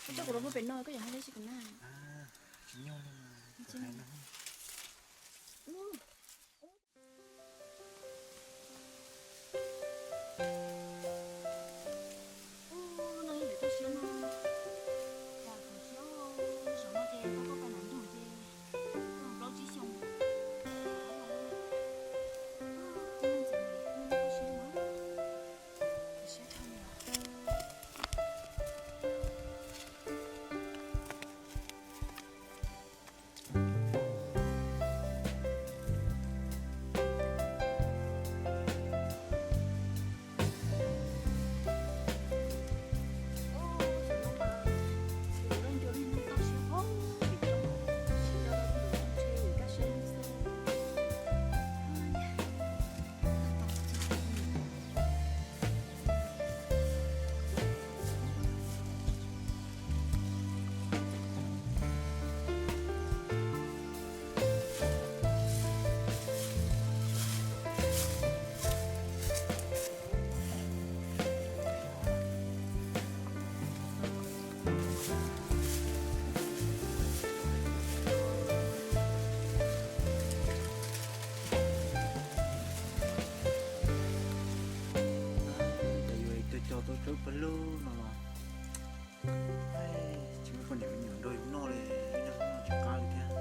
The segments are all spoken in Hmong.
Koj coj kuv los pem no koj yuav hais dab tsi kuv na? Tsis nyuaj li mas. Ub, no ib lwm toj siab no, cas thaum xyoo no ces tau koj pais nram nroog ces tau plaub tsib xyoo. Ntxim toj siab no, siab dhau li os. Cas yuav co co tau tsawb pawg lug no los, tsis muaj poj niam me nyuam nrog yus noj li, noj tsis qab li thiab.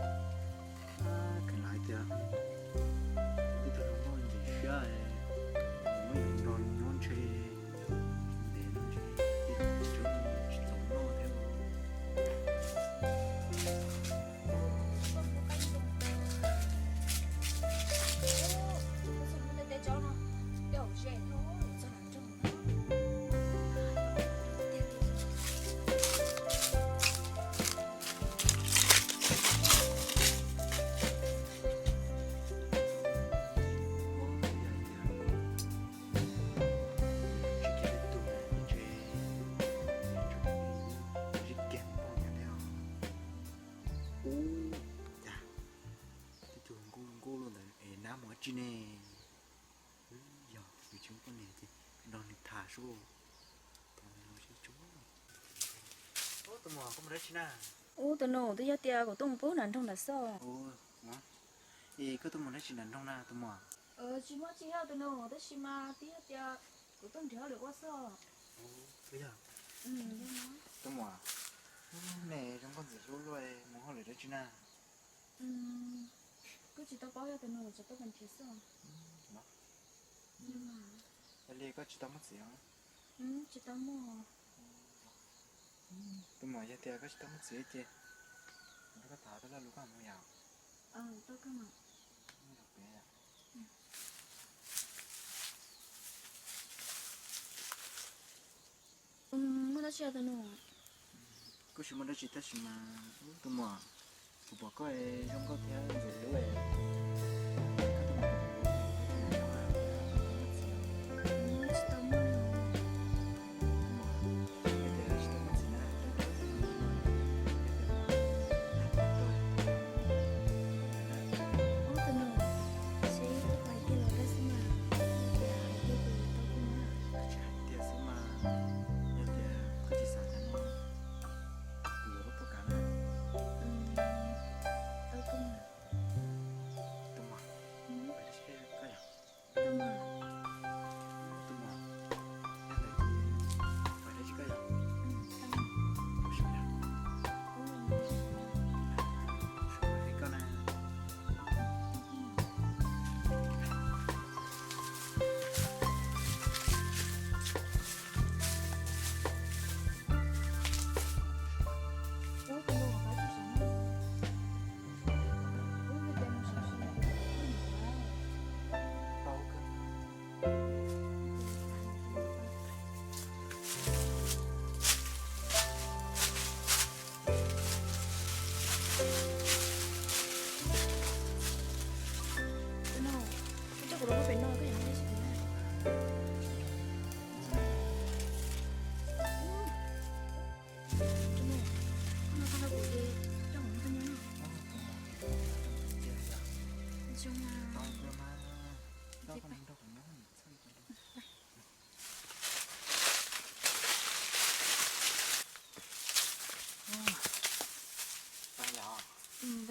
Kheev hais tias twb tau noj ntxim siab, muab yus nrog nyob ntshe ntev no ntshe tsis txaus noj thiab. Ub, cas tib tug nkauj nkauj luaj ntawd es nab mus dab tsi ne? Yog yus tsis muaj poj niam ces nrog nws tham seb. Ub, tus muam, koj mus dab tsi na? Ub, tus nus, twb yog tias kuv tuaj mus pub nram nroog ntawd xwb. Es koj tuaj mus dab tsi nram nroog na tus muam? Tsis muaj tsi os tus nus, tab sis mas twb yog tias kuv tuaj nrhiav hauj lwm ua xwb. Tus muam, nej zoo nkauj ntxim hlub luaj, mus hauj lwm dab tsi na? Kuj tsis tau paub, yog tus nus tsuas tuaj nrhiav xwb. Yog li koj tsis tau muaj txiv? Tsis tau muaj. Tus muam, yog tias koj tsis tau muaj txiv ces kuv nrog koj tham tej lo lus koj mus yom. Muaj dab tsi tus nus? Kuj tsis muaj dab tsi tab sis mas tus muam, kuv pom koj zoo nkauj thiab ntxim hlub. Tsis tau muaj. Ub tus nus, seb koj pais kiag los dab xwb mas, yog tias hais tias kuv tau koj na. Tsis hais tias xwb mas, yog tias koj tsis xav tas no, kuv yuav koj puas kam na? Tau koj na.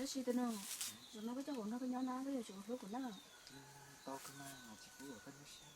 Tab sis tus no, zaum no koj coj kuv nrog koj nyob na, koj yuav tsum hlub kuv na. Tau kawg mas, tsis pub koj nyob siab.